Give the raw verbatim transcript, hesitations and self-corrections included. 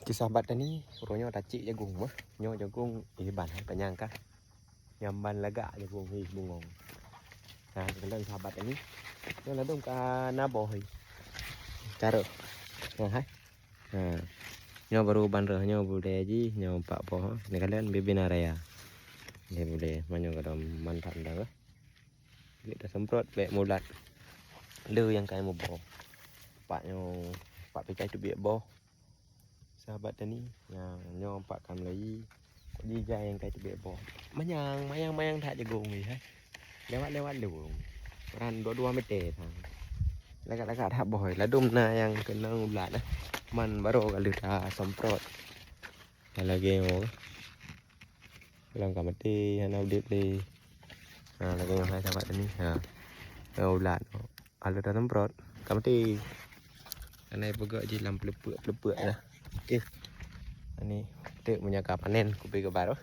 Di sahabat tani, uroe nyoe tacik jagong bah. Nyoe jagong, eh, ban hai panyang kah. Nyang ban lagak jagong, eh, bungong. Nah, kalian sahabat tani. Nyoe ladom ka na boh, eh. Carok. Nah, hai. Nah. Nyoe baru ban reuh, nyoe bulée jih, nyoe empat boh. Ni kalian bibina raya. Ni bulée, manyoe ka dong mantap dah, eh. Lek tasemprot, lek mulat. Le nyang kai muboh. Pak nyoe, pak pikai teubiet boh. Sahabat tani, nyang nyoe empat kam lagi. Kok jijai nyang kai teubiet boh. Manyang, mayang, mayang that jagong weh, hai. Lewat-lewat le. Ran dua-dua meter tang. Lagak-lagak that boh, hai. Ladom na nyang keunong ulat, eh. Man baru ka lheueh tasemprot. Nyang lagée nyoe. Lam ka maté, hana udeb lé. Ha, lagée nyoe hai sahabat tani. Ha. Ha, ulat. Kalau dah semprot, ka maté. Hana peugah jih lam peuleupeuk-peuleupeuk dah. Okey. Ini, tek meunyo ka panen, kupi keubar.